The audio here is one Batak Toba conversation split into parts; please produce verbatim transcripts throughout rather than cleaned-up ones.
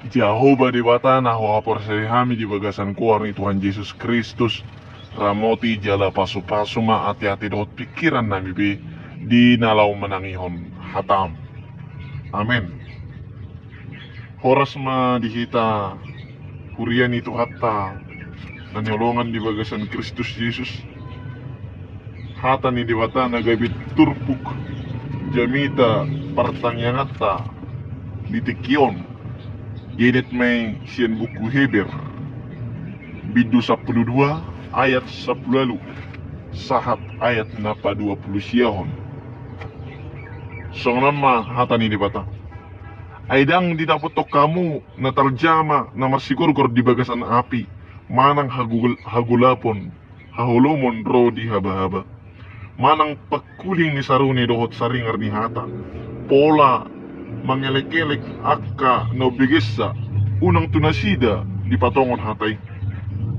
Jahowa Debata na huhaporseai hami di bagasan goar ni Tuhan Jesus Kristus, ramoti jala pasupasu ma ateate dohot pingkiran nami be di na laho manangihon hatam. Amen. Horas ma di hita huria ni Tuhanta na niolongan di bagasan Kristus Jesus. Hata ni Debata na gabe turpuk jamita partangianganta di tingki on, dienet ma i sian buku Heber, bindu sampulu dua, ayat sampulu ualu sahat ayat na paduapulusiahon. Songon on ma hata ni Debata. Ai ndang didapothon hamu na tarjama na marsigorgor di bagasan api, manang hagul-, hagolapon, haholomon ro di habahaba, manang pangkuling ni sarune dohot saringar ni hata, pola mangelekelek angka na umbegensa, unang tu nasida dipatongon hata i.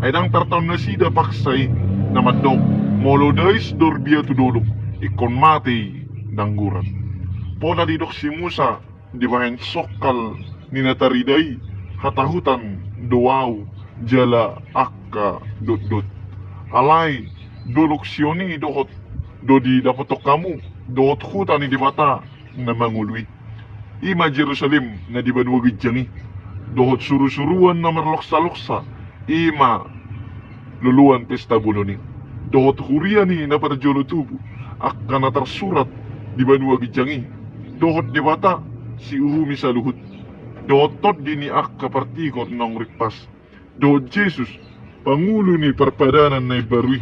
Ai ndang tartaon nasida paksa i na mandok, molo dais dorbia tu dolok, ingkon mate i nangguran. Pola didok si Musa, dibahen songkal ni na tarida i, hatahutan do ahu jala angka dotdot. Alai dolok Sion i dohot do didapothon hamu, dohot huta ni Debata na mangolu i. I ma Jerusalem na di banua ginjang i, dohot surusuruan na marloksaloksa, i ma loloan pesta bolon i, dohot huria ni na parjolo tubu, angka na tarsurat di banua ginjang i, dohot Debata siuhumi saluhut, dohot tondi ni angka partigor naung rimpas, dohot Jesus, pangulu ni parpadanan na imbaru i.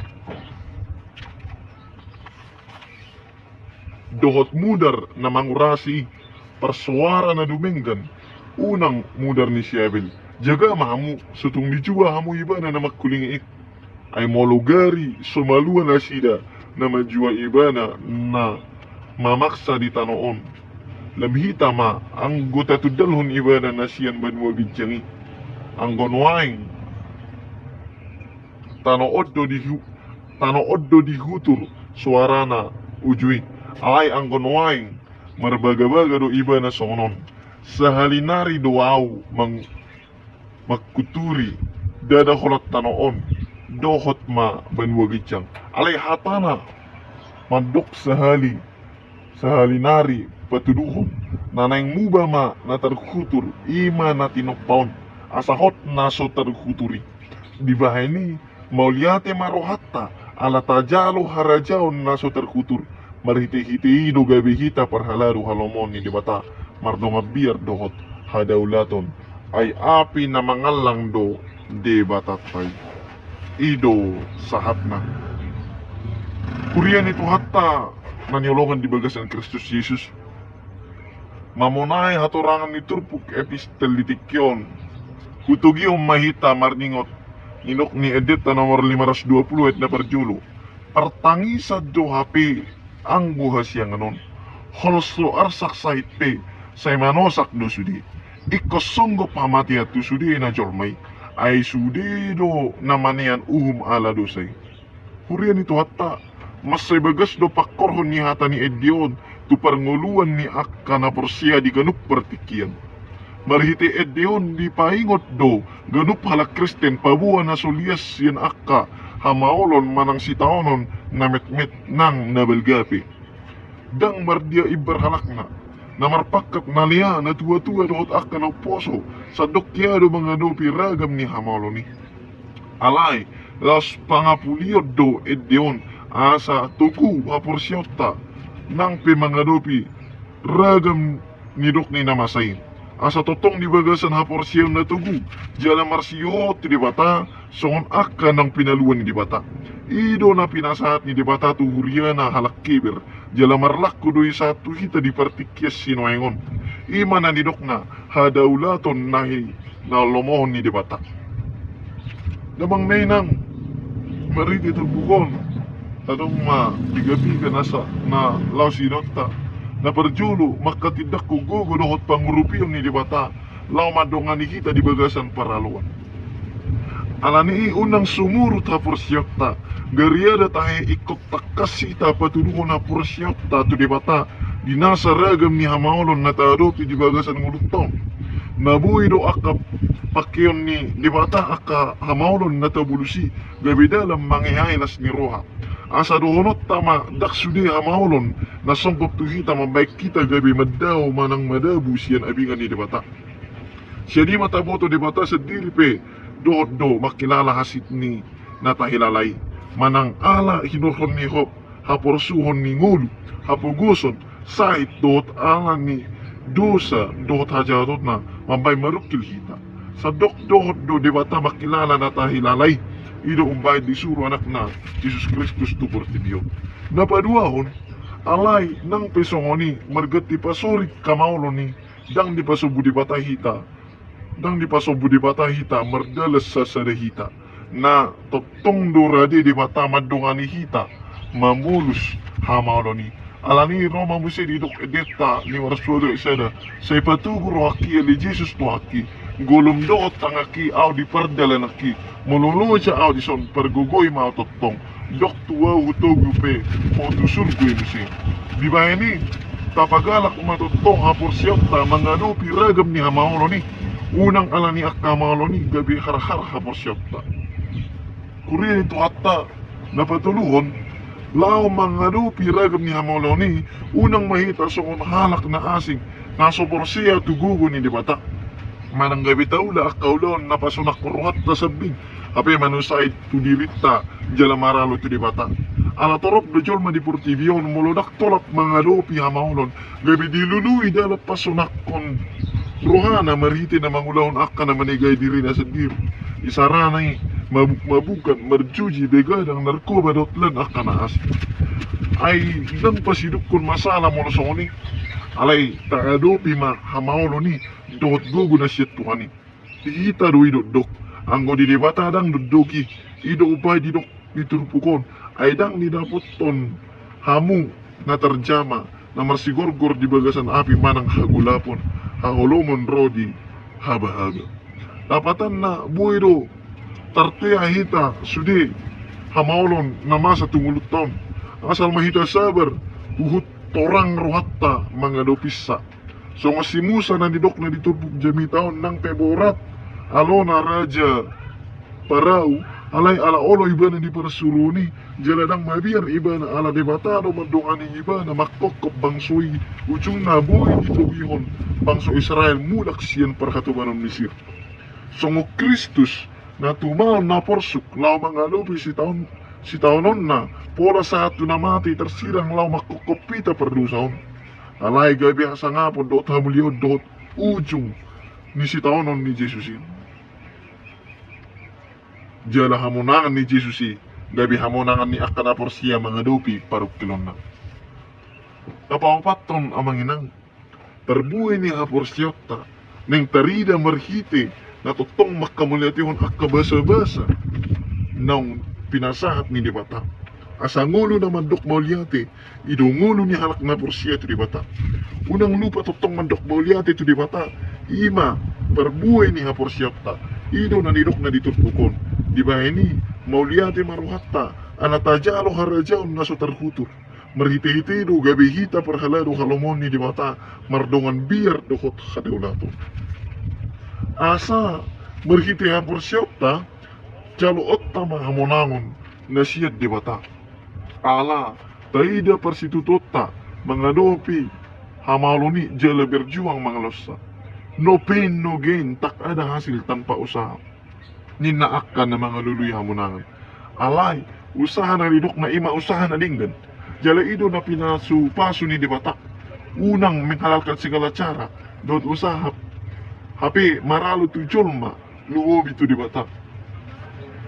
Dohot mudar na mangurasi i, parsoara na dumenggan, unang mudar ni si Abel. Jaga ma hamu, so tung dijua hamu ibana na mangkulingi i. Ai molo gari so malua nasida na manjua ibana na mamaksa di tano on, lam hita ma anggo tatundalhon ibana na sian banua ginjang i. Anggo nuaeng tano on do dihu-, tano on do dihutur soarana uju i. Alai anggo nuaeng marbagabaga do ibana songon on. Sahali nari do ahu mang-, mangkuturi, ndada holan tano on, dohot ma banua ginjang. Alai hatana mandok sahali, sahali nari patuduhon, na naeng muba ma na tarhutur, i ma na tinompa on, asa hot na so tarhutur i. Dibahen i, mauliate ma rohanta, ala tajalo harajaon na so tarhutur, marhitehite i do gabe hita parhalado halomoan ni Debata, mardongan biar dohot hadaulaton, ai api na mangallang do Debatanta i. I do sahatna. Huria ni Tuhanta na niolongan di bagasan Kristus Jesus. Mamonai hatorangan ni turpuk epistel di tingki on, hutogihon ma hita marningot nidok ni endenta nomor lima ratus dua puluh ayat na parjolo. Partangisan do hape anggo hasiangan on. Holso arsak sahit pe, sai manosak do sude. Ingkon songgop hamatean tu sude na jolma i, ai sude do na manean uhum ala dosa i. Huria ni Tuhanta, mansai bagas do pangkorhon ni hata ni ende on tu parngoluan ni angka na porsea di ganup partingkian. Marhite ende on dipaingot do ganup halak Kristen paboa na so lias sian angka hamaolon manang sitaonon na metmet nang na balga pe. Ndang mardia imbar halakna, na marpangkat na lea, na tuatua dohot angka na umposo, sandok hea do mangadopi ragam ni hamaolon i. Alai laos pangapulion do ende on, asa togu haporseaonta nang pe mangadopi ragam nidok ni na masa i. Asa tongtong di bagasan haporseaon na togu, jala marsihohot tu Debata, songon angka naung pinaluan ni Debata. I do na pinasahat ni Debata tu huriana halak Heber, jala marlaku do i sahat tu hita di partingkian sinuaeng on. I ma na nidokna, hadaulaton na hi-, na lomohon ni Debata. Damang na inang, marhite turpuk on, adong ma piga-piga nasa na laos idaonta. Na parjolo, manghatindanghon gogo dohot pangurupion ni Debata, laho mandongani hita di bagasan paraloan. Alani i unang sumurut haporseaonta, gariada tahe ingkon tangkas hita patuduhon haporseaonta tu Debata, di nasa ragam ni hamaolon na taadopi di bagasan ngolunta on. Na boi do angka pangkeon ni Debata angka hamaolon na tabolus i gabe dalan mangeae las ni roha. Asa dohononta ma ndang sude hamaolon na songkop tu hita mambahen hita gabe mandao manang madabu sian abingan ni Debata. Sian i ma taboto Debata sandiri pe dohot do mangkilala hansit ni na tahilala i, manang ala hinorhon ni ho-, haporsuhon ni ngolu, hapogoson, sahit dohot ala ni dosa dohot hajahatonna mambahen marungkil hita. Sandok dohot do Debata mangkilala na tahilala i, i do umbahen disuru Anakna Jesus Kristus tu portibi on. Na paduahon, alai nang pe songon i marganti pasorit hamaolon i, ndang dipasombu Debata hita, ndang dipasombu Debata hita mardalan sasada hita. Na tongtong do rade Debata mandongani hita mamolus hamaolon i. Alani i ro ma muse didok endenta ni Marsuada sada, sai patogu rohangki ale Jesus Tuhanki, golom dohot tanganki ahu di pardalananki, molo loja ahu dison pargogoi ma ahu tongtong. Ndok tu ahu hutogu pe ho tu surgo i muse. Dibahen i, tapagalak ma tongtong haporseaonta mangadopi ragam ni hamaolon i. Unang alani angka hamaolon i gabe harhar haporseaonta. Huria ni Tuhanta, na patoluhon, laho mangadopi ragam ni hamaolon i, unang ma hita songon halak na asing, na so porsea tu gogo ni Debata. Manang gabe taula angka ulaon na pasonangkon rohanta sambing, hape manusai tu dirinta jala maralo tu Debata. Ala torop do jolma di portibi on molo ndang tolap mangadopi hamaolon, gabe dilului dalan pasonangkon rohana marhite na mangulahon angka na manegai dirina sandiri. Isarana i, mabukmabukan, marjuji, begadang, narkoba dohot lan angka na asing. Ai ndang pasidukkon masalah molo songon i. Alai taadopi ma hamaolon i dohot gogo na sian Tuhan i. Di hita do i dokdok, anggo di Debata ndang dokdok i. I do umbahen didok di turpuk on, ai ndang didapothon hamu na tarjama, na marsigorgor di bagasan api manang hagolapon, haholomon ro di habahaba. Lapatanna, boi do tartea hita sude hamaolon na masa tu ngolunta on. Asal ma hita sabar, huhut torang rohanta mangadopinsa. Songon si Musa na nidokna di turpuk jamita on, nang pe borat alona raja Parau, alai ala olo ibana diparsuruon i, jala ndang mabiar ibana ala Debata do mandongani ibana mangkophop bangso i, ujungna boi ditogihon bangso Israel mulak sian parhatobanon Misir. Songon Kristus na tumaon na porsuk laho mangadopi sitaon, sitaononna, pola sahat tu na mate tarsirang laho mangkophop hita pardosa on. Alai gabe hasangapon dohot hamuliaon dohot ujung ni sitaonon ni Jesus i. Jala hamonangan ni Jesus i gabe hamonangan ni angka na porsea mangadopi parungkilonna. Na paopathon, amang inang, parbue ni haporseaonta naeng tarida marhite na tongtong manghamauliatehon angka basabasa naung pinasahat ni Debata. Asa ngolu na mandok mauliate, i do ngolu ni halak na porsea tu Debata. Unang lupa tongtong mandok mauliate tu Debata, i ma parbue ni haporseaonta. I do na nidokna di turpuk on. Dibahen i, mauliate ma rohanta ala tajalo harajaon na so tarhutur. Marhitehite do gabe hita parhalado halomoan ni Debata mardongan biar dohot hadaulaton. Asa marhite haporseaonta, jaloonta ma hamonangon na sian Debata. Ala taida parsitutuonta mangadopi hamaolon i jala berjuang mangalaohonsa. No pain, no gain, tak ada hasil tanpa usaha, ninna angka na mangalului hamonangan. Alai usaha na nidokna i ma usaha na denggan. Jala i do na pinasupasu ni Debata. Unang menghalalkan segala cara dohot usaha, hape maralo tu jolma lumobi tu Debata.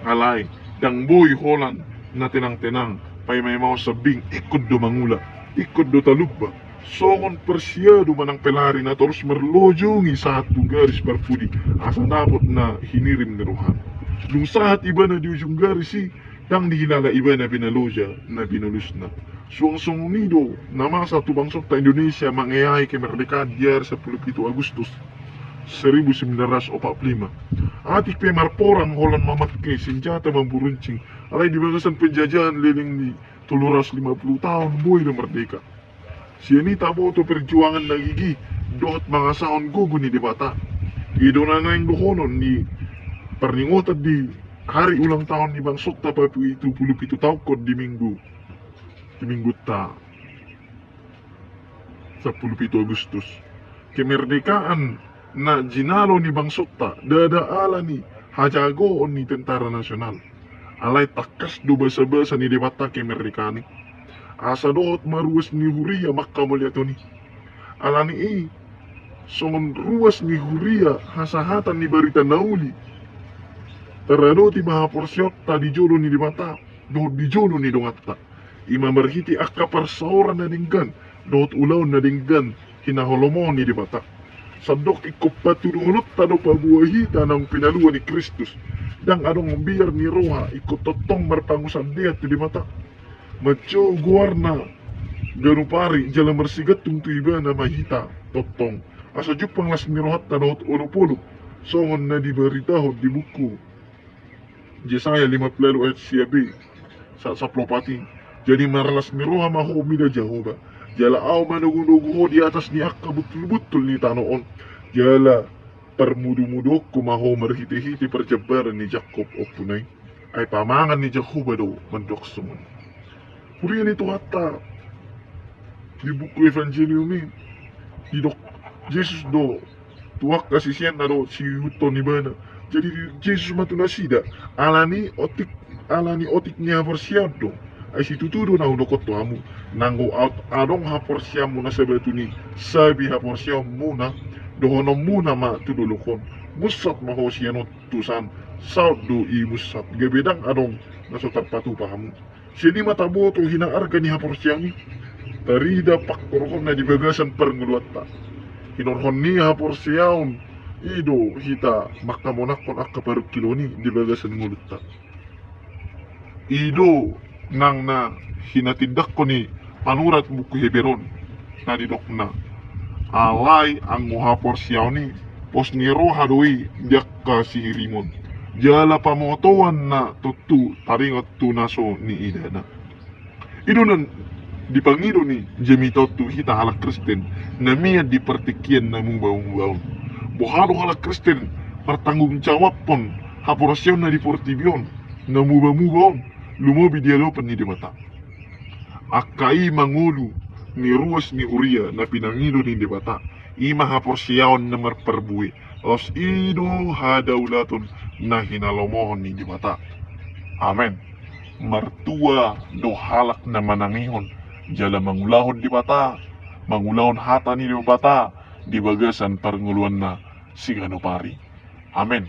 Alai ndang boi holan na tenang-tenang, paima-imahon sambing, ingkon do mangula, ingkon do talumba. Songon parsiadu manang pelari na torus marlojongi sahat tu garis parpudi, asa dapot na hinirim ni rohana. Dung sahat ibana di ujung garis i, ndang dihilala ibana be na loja na binolusna. Suang songon i do na masa tu bangsonta Indonesia mangeahi kemerdekaan di ari sampulu pitu Agustus seribu sembilan ratus opat puluh lima. Atik pe marporang holan mamangke senjata mamburuncing, alai di bagasan penjajahan leleng ni tolu ratus lima puluh taon boi do merdeka. Sian i taboto perjuangan na gigi dohot mangasahon gogo ni Debata. I do na naeng dohonon ni parningotan di hari ulang tahun ni bangsonta, papitu pulu pitu taon on di minggu, di minggunta sampulu pitu Agustus. Kemerdekaan na jinalo ni bangsonta ndada ala ni hajagoon ni tentara nasional, alai tangkas do basabasa ni Debata kemerdekaan i, asa dohot ma ruas ni huria manghamauliatehon i. Ala ni i, songon ruas ni huria hasahatan ni barita na uli, taradoti ma haporseaonta di jolo ni Debata dohot di jolo ni donganta, i ma marhite angka parsaoran na denggan dohot ulaon na denggan hinahalomohon ni Debata. Sandok ingkon patuduhononta do paboa hita naung pinalua ni Kristus. Ndang adong biar ni roha ingkon tongtong marpangusandean tu Debata. Manjou goarna ganup ari jala marsigantung tu Ibana ma hita tongtong, asa jumpang las ni rohanta dohot olopolop, songon na dibaritahon di buku Jesaya lima pulu ualu ayat sia b sahat sampulu opat i. Jadi marlas ni roha ma ho mida Jahowa, jala Ahu manogunogu ho di atas ni angka buntulbuntul ni tano on, jala parmudumuduonku ma ho marhitehite parjambaran ni Jakkob ompuna i. Ai pamangan ni Jahowa do mandok songon i. Huria ni Tuhanta, di buku Evangelium i didok Jesus do tu angka siseanna dohot siihuthon ni Ibana. Jadi Jesus ma tu nasida, ala ni otik, ala ni otik ni haporseaon do. Ai situtu do na hudok tu hamu, nanggo ad-, adong haporseaonmuna sabatuna, sabi haporseaonmuna, dohononmuna ma tu dolok on: Munsat ma ho sian on tu san, saut do i munsat, gabe ndang adong na so tarpatupa hamu. Sian i ma taboto hinaarga ni haporseaon i, tarida pangkorhonna di bagasan parngoluanta. Hinorhon ni haporseaon i do hita manghamonanghon angka parungkilon i di bagasan ngolunta. I do nang na hinatindangkon ni panurat buku Heber on, na didokna: Alai anggo haporseaon i, pos ni roha do i di angka sihirimon, jala pamotoan na tontu taringot tu na so niidana. I do na dipangido ni jamita on tu hita halak Kristen na mian di partingkian na mubamuba on. Boha do halak Kristen martanggung jawabhon haporseaonna di portibi on na mubamuba on, lumobi di adopan ni Debata? Angka i ma ngolu ni ruas ni huria na pinangido ni Debata, i ma haporseaon na marparbue, laos i do hadaulaton na hinalomohon ni Debata. Amen. Martua do halak na manangihon jala mangulahon Debata, mangulahon hata ni Debata di bagasan parngoluanna siganup ari. Amen.